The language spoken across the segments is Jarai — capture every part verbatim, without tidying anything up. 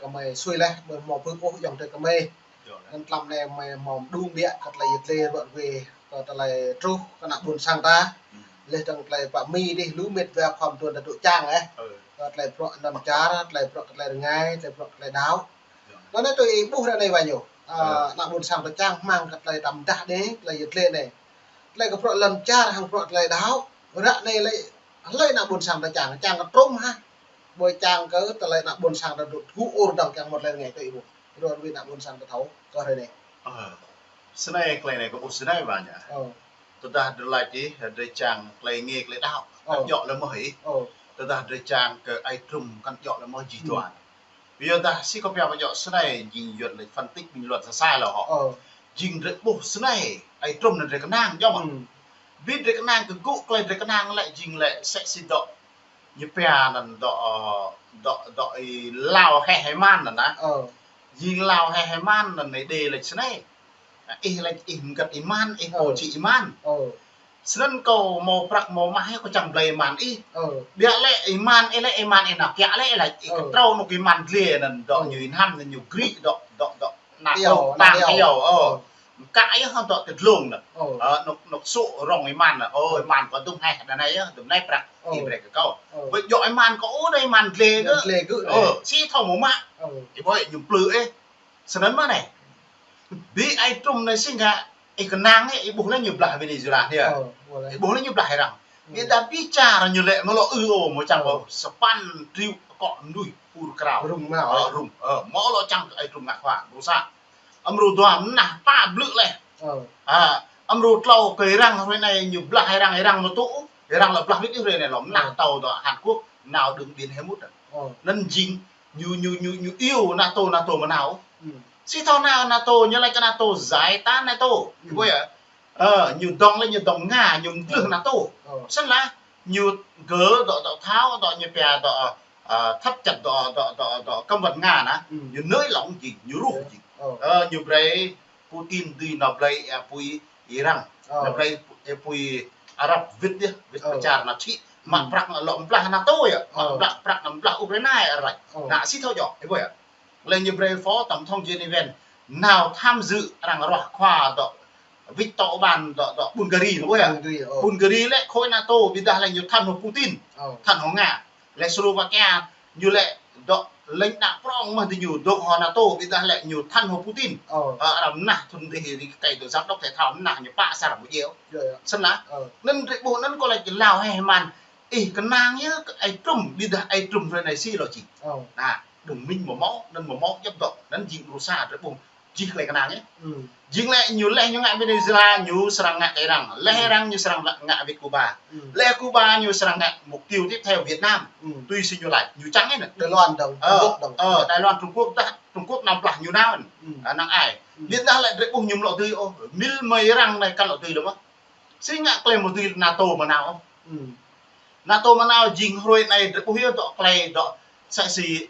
Kơ mơi sui leh, mơi hmâo pơhư̆ ôh ayŏng adơi kơ mơi. Anŭn tlam anai mơi hmâo mơđung biă kơ tơlơi yăl dliê ruă ruê, kơ tơlơi truh kơ ană ƀôn sang ta. Leh dơ̆ng tơlơi pă mi dih lu mĕt wa khŏm tuan ta dŏ čang eh. Kơ tơlơi bruă lŏn čar, tơlơi bruă kơ tơlơi rơngai, tơlơi bruă kơ tơlơi đaŏ. Anŭn anai tui ih ƀuh ră anai wa ñu. Ană ƀôn sang ta čang hmang kơ tơlơi tăm dah đe, tơlơi yăl dliê anai. Tơlơi kơ bruă lŏn čar hăng bruă tơlơi đaŏ. Ră anai lĕ hlơi ană ƀôn sang ta čang, čang kơ trŭm hă. Ƀơi čang kơ tơlơi ană ƀôn sang ta dŏ tơgŭ ur dơ̆ng kiăng mŭt tơlơi rơngai tui ih ƀuh. Ruă ruê ană ƀôn sang ta thâo kơ ră anai. Snei tơlơi anai kơ ƀuh snei wa ñu. Tơdah drơi laĭ ih, drơi čang tơlơi rơngai tơlơi đaŏ. Kăn djŏ lĕ mơ̆ ih. Tơdah drơi čang kơ ai trŭm kăn djŏ lĕ mơ̆ jih dua. Ƀiădah si kơ pia ƀu djŏ snei jing yuan lĕ phân tích bình luận sa sai lơ hŏ. Jing drơi ƀuh snei, ai trŭm anŭn drơi kơnang djŏ mơ̆. Bi drơi kơnang kơ gŭ tơlơi drơi kơnang lĕ jing lĕ sĕ si dŏ. Ñu pia anŭn dŏ, dŏ, dŏ ih lao heh ih man anŭn nă. Jing lao heh ih man anŭn anai đe lĕ snei. Ih lĕ ih mơgăt ih man, ih pô či ih man. Snăn kâo hmâo prăk hmâo mah yơh kâo čang blai ih man ih. Biă lĕ ih man ih lĕ ih man ih nao kiă lĕ ih laĭ ih kơ trâo anŭn kơ ih man dliê anŭn dŏ ñu ih hnam anŭn ñu gri dŏ, dŏ, dŏ. Nă iâo, tŏng nă tang iâo. Iâo. Mkă yơh hŏng dŏ tơdlông anŭn. Anŭn, anŭn sŭ rŏng ih man anŭn. Ơ, ih man kâo dŭm heh đa anai yơh, dŭm anai prăk. Ih brơi kơ kâo. Ƀu djŏ ih man kâo ôh đa ih man dliê gơ̆. Dliê gơ̆. Ơ, si thâo mơ̆ mă. Ih ƀuh ñu plư ih. Snăn mơ̆ anai. Bi ai trŭm anai si ngă, ih kơnang ih, ih ƀuh lĕ ñu blah Venezuela anai. Ih ƀuh lĕ ñu blah arăng. Ƀiădah bi čar ñu lĕ mơ̆ lŏ ư ôh, mơ̆ čang ôh, sapăn triu akŏ mơnuih pur krao. Rŭng mơ̆. Ơ, rŭng. Ơ, mơ̆ lŏ čang kơ ai trŭm ngă khua, rŭng sa. Amru dua mơnah pă blư̆ leh. Amru tlâo kơ arăng hrơi anai ñu blah arăng, arăng mơ̆ tŭ, arăng lŏ blah wĭt hrơi anai lŏ mơnah tâo dŏ Hàn Quốc, nao đường biển Hormuz. Anŭn jing ñu, ñu, ñu, ñu iêu NATO, NATO mơnao. Si thâo nao NATO, ñu laĭ kơ NATO giải tán NATO. Ƀuh yơh. Ơ, ñu dŏng lĕ ñu dŏng Nga, ñu mdlưh NATO. Snăn lah, ñu gơ̆ dŏ, dŏ thâo, dŏ ñu pia dŏ, ơ, thắt chặt dŏ, dŏ, dŏ, dŏ cấm vận Nga nă. Ñu nới lỏng jing, ñu ruh jing. Ơ, ñu brơi Putin dưi nao blai, ơ, apui Iran. Nao blai, ơ, apui Arab wĭt yơh, wĭt pơ čar nao čhĭ. Mă prăk nao lŏ blah NATO yơh. Mă blah prăk nao blah Ukraina yơh. Nă si thâo djŏ, ih ƀuh yơh. Lĕ ñu brơi phó tổng thống Geneva nao tham dự arăng ruah khua dŏ wĭt tŏ ƀan dŏ, dŏ Bulgari anŭn ƀuh yơh. Bulgari, ơ. Bulgari lĕ khối NATO, ƀiădah lĕ ñu thân hŏ Putin. Thân hŏ Nga. Lĕ Slovakia ñu lĕ dŏ lĕ đa prŏng mơ̆ dih ñu dŏ hŏ NATO, ƀiădah lĕ ñu thân hŏ Putin. Ơ, arăng mơnah thŭn dih ri kơ giám đốc thể thao mơnah ñu pă asar ƀu djơ̆. Snăn lah. Anŭn drơi ƀuh anŭn kâo laĭ ih lao heh ih man. Ih kơnang yơh kơ ai trŭm, ƀiădah ai trŭm hrơi anai si lŏ jing. Nă, đồng minh mơ̆ mâo, anŭn mơ̆ mâo djŏp dŏ, anŭn jing rơsa drơi ƀuh. Jih tơlơi kơnang yơh. Jing lĕ ñu leh ñu ngă Venezuela, ñu srăng ngă kơ arăng. Leh arăng ñu srăng ngă wĭt Cuba. Leh Cuba ñu srăng ngă mục tiêu tiếp theo Việt Nam. Tui si ñu laĭ, ñu čang anŭn. Đài Loan dŏng, Trung Quốc dŏng. Ơ, Đài Loan, Trung Quốc dah, Trung Quốc nao blah ñu nao. Ơ, năng ai. Ƀiădah lĕ drơi ƀuh ñu mlŏ dưi ôh. Mil mơi arăng anai kăn lŏ dưi lĕ mơ̆. Si ngă tơlơi mơ̆ dưi NATO mơnao ôh. NATO mơnao jing hrơi anai drơi ƀuh yơh dŏ tơlơi dŏ sĕ si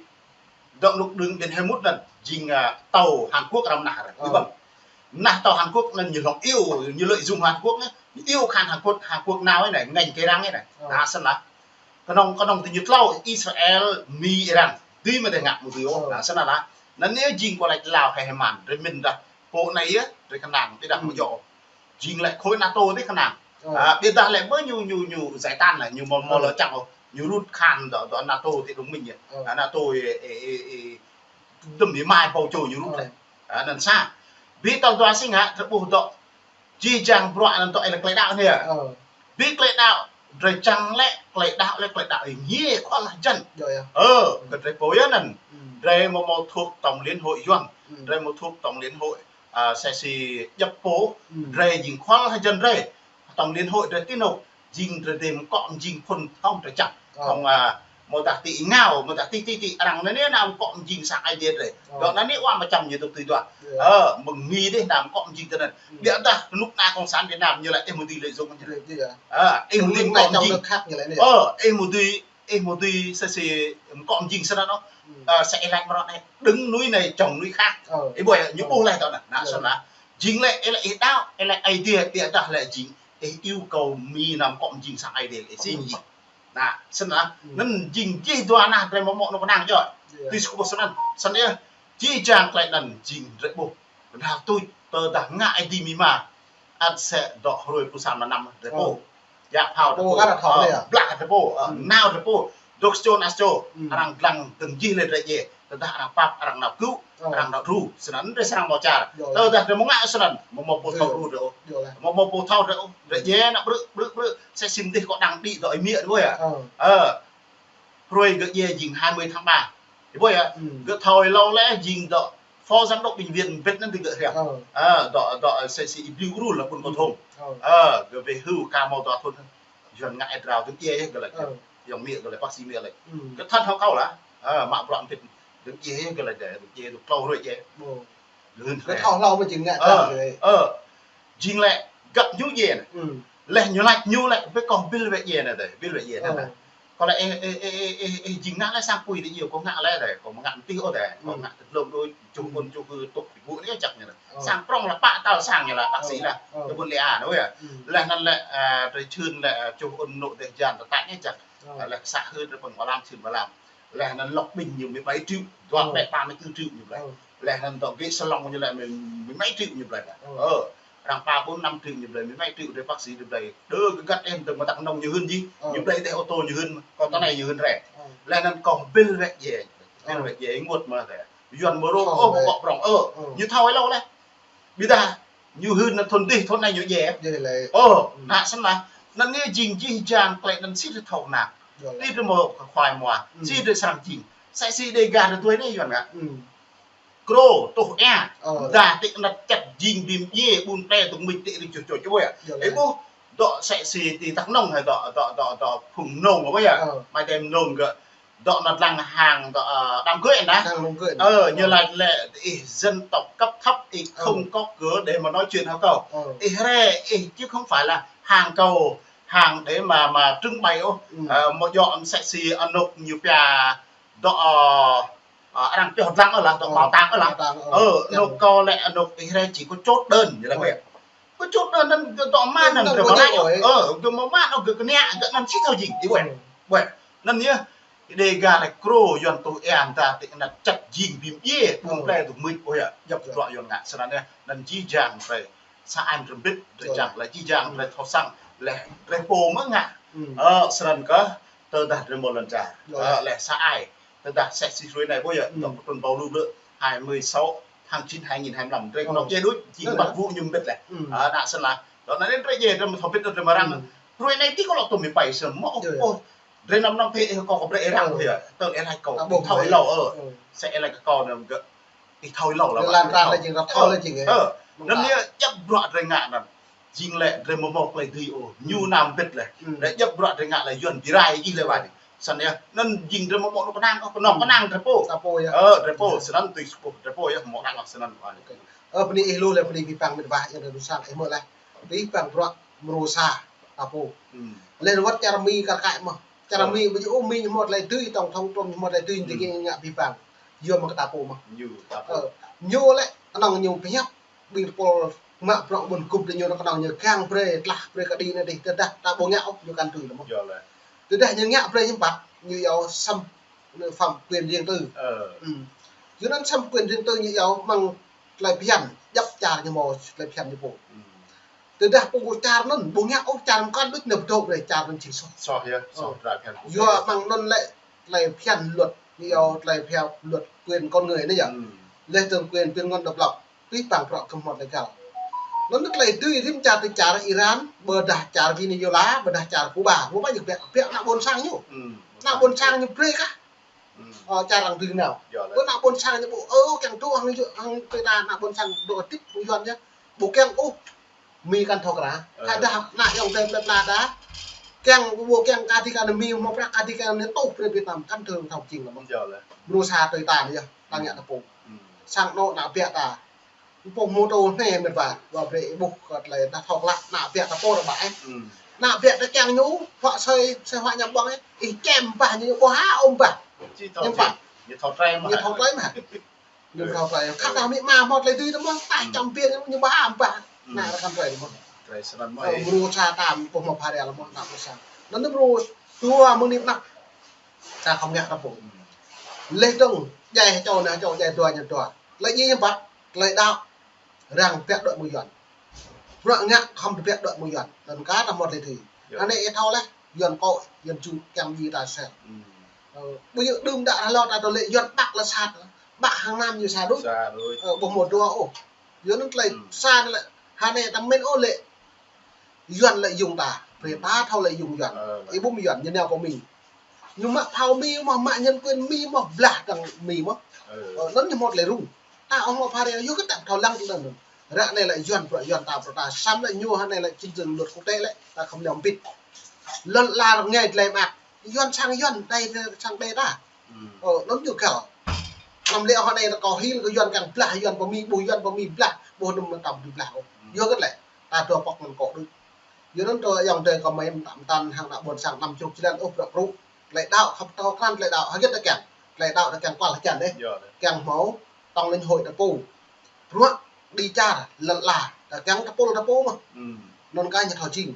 dŏ lŭk đưm biển Hormuz anŭn jing, ơ, tàu Hàn Quốc arăng mơnah arăng. Ơ. Ih ƀuh. Mơnah tàu Hàn Quốc anŭn ñu hlŏng iêu, ñu lợi dụng Hàn Quốc anai, ñu iêu khan Hàn Quốc, Hàn Quốc nao anai, ngăn kơ arăng anai. Ơ. Nă, snăn lah. Kơnơ̆ng, kơnơ̆ng tơ ñu tlâo, Israel, Mi, Iran. Dưi mơ̆ tơ ngă mơ̆ dưi ôh. Ơ. Nă, snăn lah. Anŭn yơh jing kâo laĭ lao heh ih man, drơi mĭn dah. Pô anai yơh, drơi kơnang, ƀiădah mơ̆ djŏ. Jing lĕ khối NATO dih kơnang. Ơ. Ơ, ƀiădah lĕ mơ̆ ñu, ñu, ñu giải tán lĕ, ñu mơ̆, mơ̆ lŏ čang ôh. Ñu rút khan dŏ, dŏ NATO ti đồng minh yơh. Ơ. Ơ, NATO ih, ih, ih, ih, dŭm ih mai ƀâo čô ñu rút lĕ. Ơ. Ơ, anŭn sa. Bi tal dua si ngă, drơi ƀuh dŏ. Jih jang bruă anŭn dŏ ih lĕ tơlơi đaŏ anai yơh. Ơ. Bi tơlơi đaŏ, drơi čang lĕ, tơlơi đaŏ lĕ, tơlơi đaŏ ih ngiê khuă lah jăn. Ơ, kơ drơi pô yơh anŭn. Drơi mơ̆ mâo thuộc Tổng Liên Hội Yuan. Drơi mâo thuộc Tổng Liên Hội, ơ, sĕ si djŏp pô, drơi jing khuă lah jăn drơi. Tổng Liên Hội drơi ti anŭn, jing drơi dê mơ̆ kŏ mơ̆ jing phŭn thŏng drơi čang. Ơ. Thŏng, ơ, mơ̆ dah ti ngao, mơ̆ dah ti, ti, ti, arăng anai anai nao mơ̆ kŏ mơ̆ jing sang Aê Diê drơi. Ơ. Dŏ anai anai wa mơčăm ñu dŏ tui dua. Ơ, mơ̆ng Mi dih nao mơ̆ kŏ mơ̆ jing tơ anŭn. Ƀiădah kơnuk kơna cộng sản Việt Nam ñu lĕ ih mơ̆ dưi lợi dụng ñu. Ơ, ih mơ̆ dưi mơ̆ kŏ mơ̆ jing. Ơ, ih mơ̆ dưi, ih mơ̆ dưi sĕ si mơ̆ kŏ mơ̆ jing snăn ôh. Ơ, sĕ ih laĭ mơ̆ rŏ anai, đứng núi này trồng núi khác. Ơ. Ih ƀuh yơh, ñu ƀuh leh dŏ anŭn. Nă, snăn lah. Jing lĕ ih lĕ ih đaŏ, ih lĕ Aê Diê, ƀiădah lĕ jing ih iêu kơ Mi nao mơ̆ kŏ mơ̆ jing sang Aê Diê, ih si jing. Nă, snăn lah. Anŭn jing jih dua anai drơi mơ̆ mâo anŏ kơnang djŏ. Tui si kâo ƀuh snăn. Snăn yơh, jih jang tơlơi anăn jing drei ƀuh. Kơnhal tuč, tơdah ngă Ơi Adai mĭ ma, ăt sĕ dŏ hrơi pluh sa mlam năm drei pô. Djă phao drei pô. Blah drei pô, nao drei pô. Dôk sa čô nao sa čô. Arăng dlăng dơ̆ng jih lĕ drei djai. Tơdah arăng pap, arăng nao kơ̆, arăng nao đru. Snăn drei srăng mâo čar. Tơdah drei mâo ngă snăn, mâo mâo pô thâo đru drei ôh. Mâo mâo pô thâo drei ôh. Drei djai nao brư̆, brư̆, brư̆. Sĕ sim dih kâo đang đĭ dŏ ih mĭ drei ôh yơh. Ơ. Hrơi gơ̆ djai jing hai mươi tháng ba. Ih ƀuh yơh, gơ̆ thâo êlâo lĕ jing dŏ phó giám đốc bệnh viện mbĭt anăn tơ gơ̆ hriăm. Ơ, dŏ, dŏ, sĕ si ih blŭ gru lĕ ƀuôn Kơthông. Ơ, gơ̆ wĕ hyu ka mâo dua thŭn. Yuăn ngă êa drao dơ̆ng djai yơh gơ̆ lač. Yŏng mĭ gơ̆ lač, bác sĩ mĭ lač. Gơ̆ thâo thâo kâo lah. Ơ, mă bruă mbĭt dơ̆ng djai yơh gơ̆ lač dơ̆ng djai dơ̆ng klâo hrơi djai. Gơ̆ thâo hlâo mơ̆ jing ngă. Ơ, jing lĕ găp ñu djai anăn. Leh ñu lač ñu lĕ, ƀĕ kâo bil wĕ djai anăn dih, bil wĕ djai anăn. Kâo lač, ơ, ơ, jing ngă lĕ sang pui dih ñu, kâo ngă lĕ dih, kâo mơ̆ ngă mơtih ôh dih, kâo ngă tơdlông đôi, čuh ôn čuh kơ tŭk ti ƀu anei čăk ñu. Sang prŏng lah pă tal sang ñu lah, bác sĩ lah, tơ ƀuôn Lê A anăn yơh. Leh anăn lĕ, ơ, drei čhưn lĕ, ơ, čuh ôn anô̆ dêh jan tơtač anei čăk. Leh sa hưn drei pơ̆ng ƀa lam čhưn ƀa lam. Leh anăn lŏk ƀing ñu mười bảy triệu, dua phẩy ba mươi tư triệu ñu blei. Leh anăn dŏ gĕ salon ñu lĕ mười, mười bảy triệu ñu blei. Ơ, arăng pă bốn năm triệu ñu blei, mười bảy triệu drei bác sĩ drei blei. Đơ gơgăt em dơ̆ng mơ̆ ta kơnơ̆ng ñu hưn jih. Ñu blei dêh ô tô ñu hưn, kâo tơ anei ñu hưn drei. Leh anăn kâo bil wĕ djai. Bil wĕ djai ênguôt mơ̆ dih. Yuăn mơ̆ rông, ơ, ƀu kŏ prŏng, ơ. Ñu thâo êlâo leh. Ƀiădah ñu hưn anăn thŭn dih, thŭn anei ñu djai. Ơ, ngă snăn lah. Anăn anei jing jih jang tơlơi anăn si drei thâo nă. Ti drei mâo kơ khoai mua. Si drei srăng jing. Sĕ si Dega drei tui anei Yuăn ngă. Krô, tuh êa. Dah ti anăt čăt jing bi mdjiê ƀun ple dơ̆ng mĭt ti rĭ čuh čuh čuh yơh. Ih ƀuh, dŏ sĕ si ti ta kơnơ̆ng hă dŏ, dŏ, dŏ, dŏ phung Mnông ôh yơh. Mai dê Mnông gơ̆. Dŏ anăt lăng hang dŏ, ơ, đám cưới anăn. Ơ, ñu lač lĕ ih dân tộc cấp thấp, ih không có cửa để mà nói chuyện hă kâo. Ih hre, ih chứ không phải là hàng cầu, hàng để mà, mà trưng bày ôh. Ơ, mâo djŏ sĕ si anôk ñu pia dŏ, ơ, Ơ, arăng pioh dlăng ôh lah, dŏ bảo tàng ôh lah. Ơ, anôk kâo lĕ anôk ih hre či kơ chốt đơn, ñu lač ƀĕ. Kơ chốt đơn anăn gơ̆ dŏ mă anăn gơ̆ mă lač ôh. Ơ, gơ̆ mă mă ôh, gơ̆ kơnă, gơ̆ anăn či thâo jing. Ih ƀuh. Ƀuh. Anăn yơh. Dega lĕ krô Yuăn tuh êa dah ti anăt čăt jing bi mdjiê, ƀun ple dơ̆ng mĭt ôh yơh. Djăp bruă Yuăn ngă snăn yơh. Anăn jih jang drei sa ai rơmbit, drei čang lĕ jih jang drei thâo săng, leh drei pô mơ̆ ngă. Ơ, snăn kơh, tơdah drei mâo lŏn čar. Ơ, leh sa ai. Tơdah sĕ si hrơi anei ƀuh yơh, dŏ pơtrŭn ƀâo lu blư̆, hai mươi sáu tháng chín hai nghìn hai mươi lăm. Drei kơnơ̆ng djai đuč, jing ƀă ƀu ñu mbĭt leh. Ơ, ngă snăn lah. Dŏ anăn drei djai, drei mâo thâo mbĭt, drei mâo răng. Hrơi anei ti kâo lŏ tŭ mĭ pei snăn, mâo ôh, ôh. Drei năm năm phê ih kâo kơ brei ih răng ôh yơh. Tơ ih lač kâo, ih thâo êlâo, ơ. Sĕ ih lač kơ kâo anăn gơ̆, ih thâo êlâo lah. Ih lač răng lah jing, thâo lah jing, ơ. Anăn yơh, djăp bruă drei ngă anăn. Jing lĕ drei mâo mâo tơlơi dưi ôh, ñu nao mbĭt leh. Lĕ djăp bruă drei ngă lĕ Yuăn bi rai jih leh wă anei. Snăn yơh, anăn jing drei mâo mâo anôk kơnang, ôh, kơnơ̆ng kơnang drei pô. Kơ pô yơh. Ơ, drei pô, snăn tui si kâo, drei pô yơh mâo kơnang ôh snăn wă anei. Ơ, bơni ih lu leh, bơni abih bang mĭt wa, yang drei đu sang, ih mơ̆ leh. Abih bang bruă mrô sa, ta pô. Leh wăt čar Mi kar kaĭ mơ̆. Čar Mi, ƀu djơ̆ ôh Mi ñu mâo tơlơi dưi, tổng thống Trump ñu mâo tơlơi dưi, ñu ngă abih bang. Yua mơ̆ kơ ta pô mơ̆. Ñu, ta pô. Ơ, ñu lĕ, kơnơ̆ng ñu pơhiăp. Ƀing tơpul mă bruă ƀuôn gŭp dih ñu kơnơ̆ng ñu gang brei, tlah brei kơ đĭ anei dih, tơdah ta ƀu ngă ôh ñu kăn tui lĕ mơ̆n. Tơdah ñu ngă brei hiư̆m pă, ñu iâu xâm phạm quyền riêng tư. Yua anăn xâm quyền riêng tư ñu iâu mơ̆ng tơlơi phiăn, djăp čar ñu mâo tơlơi phiăn ñu pô. Tơdah pô čar anăn ƀu ngă ôh, čar mơ̆ng kăn đuč nao pơdŏ brei čar anăn jing soh. Soh yơh, soh tơlơi phiăn. Yua mơ̆ng anăn lĕ tơlơi phiăn luật, ñu iâu tơlơi phiăn luật quyền con người anei yơh. Leh dơ̆ng quyền, quyền ngăn độc lập. Abih bang bruă gơ̆ mâo tơlơi găl. Anăn tơlơi dưi rĭm čar, ti čar Iran, ƀôdah čar Venezuela, ƀôdah čar Cuba, ƀu pă ñu biă, biă ană ƀôn sang ñu. Ană ƀôn sang ñu brei kah. Ơ, čar arăng dưi nao. Ƀu ană ƀôn sang ñu ƀu, ơ, kiăng dŏ hăng, hăng tơlơi ană ƀôn sang dŏ hơdip hăng Yuăn yơh. Ƀu kiăng ôh. Mi kăn thâo krăn. Tơdah ană ayŏng adei plei pla ta. Kiăng ƀu kiăng kơ adih kơ ană Mi mâo prăk, kơ adih kơ ană tuh brei Việt Nam kăn thâo jing leh mơ̆n. Mrô sa tui ta anei yơh, ta ngă ta pô. Sang anôk ană biă ta. Pô mô tô anei mĭt wa, wa brei ih ƀuh kơ tơlơi ta thâo klă, ană biă ta pô rơbah ih. Ană biă ta kiăng ñu, huă sơi, sơi huă ñăm ƀơ̆ng ih, ih čem bah ñu, ƀu hă ôh bah. Ñu thâo trai mă. Ñu thâo trai mă. Ñu thâo trai. Khă ta mĭ ma mâo tơlơi dưi ta mơ̆, ta čăm biên ñu bah ôh bah. Ană ta kăn trai mơ̆n. Trai snăn mơ̆. Mrô sa ta pô mâo phara leh mơ̆n, ană mrô sa. Anăn mrô dua mơ̆ng anei anăp. Ta khŏm ngă ta pô. Leh dong, djai hơčâo anai hơčâo, djai dua anai dua. Tơlơi djai hiam pă, tơlơi đaŏ, arăng pĕk đuaĭ mơ̆ng Yuan. Bruă ngă khŏm pĕk đuaĭ mơ̆ng Yuan. Anŭn kah ta mơ̆t lĕ tui. Anai ih thâo leh, Yuan kô̆, Yuan ču kiăng djai ta sel. Ơ, ƀu djơ̆ đưm đă hlâo ta tơlơi Yuan ƀăk lĕ sat. Ƀăk hăng nam ñu sa đôč. Sa đôč. Ơ, ƀu hmâo dua ôh. Yua anŭn tơlơi sa lĕ, hơnai ta mĭn ôh lĕ Yuan lĕ yŭng ta. Brơi ta thâo lĕ yŭng Yuan. Ih ƀuh mơ̆ Yuan, ñu nao pơ Mi. Ñu mă phao Mi mơ̆n, mă nhân quyền Mi mơ̆n, blah tơ̆ng Mi mơ̆n. Ơ, anŭn ñu mơ̆t lĕ rŭng. Ta ƀu hmâo phara, yua kơ ta thâo lăng tơlơi anŭn. Ră anai lĕ Yuan, bruă Yuan ta, bruă ta săm lĕ ñu hơnai lĕ chính trường luật quốc tế lĕ, ta khŏm lĕ ƀĭt. Lŏn ala rơngai tơlơi mă. Yuan sang Yuan, Đai sang Đai ta. Ơ, anŭn ñu kơ. Năm lĕ hơnai ta kâo hil kơ Yuan kiăng blah, Yuan pơ Mi, ƀuh Yuan pơ Mi blah, ƀuh năm mơ̆n tăm blah ôh. Yua kơ lĕ, ta dua pŏk anŭn kô̆ đôč. Yua anŭn tơ ayŏng adơi kơ mơi mơtam mơtam hăng ană ƀôn sang năm čruk jơlan ôh bruă bruă. Tơlơi đaŏ khăp tơ krăn tơlơi đaŏ. Hơget ta kiăng? Tơlơi đaŏ ta kiăng kual hơjăn dêh. Kiăng hmâo tổng liên hội ta pô. Bruă đi čar lŏn ala ta kiăng ta pô ta pô mơ̆n. Anŭn kah ñu thâo jing.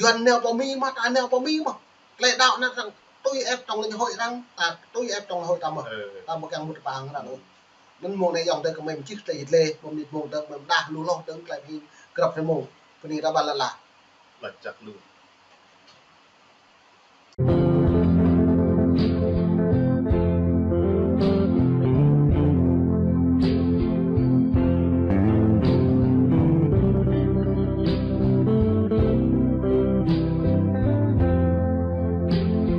Yuan nao pơ Mi mơ̆n, ta nao pơ Mi mơ̆n. Tơlơi đaŏ anai arăng tui ĕp tổng liên hội arăng, ta tui ĕp tổng liên hội ta mơ̆n. Ta ƀu kiăng mŭt pơ arăng ôh. Anŭn mơ̆ng anai ayŏng adơi kơ mơi mơčih tơlơi djai lĕ, mơ̆ng mơnit mơ̆ng dơ̆ng mơi mơdah lu hloh dơ̆ng tơlơi pơhing grăp rơmô. Bơni ră ƀă lăp lah. Lač čăk lu.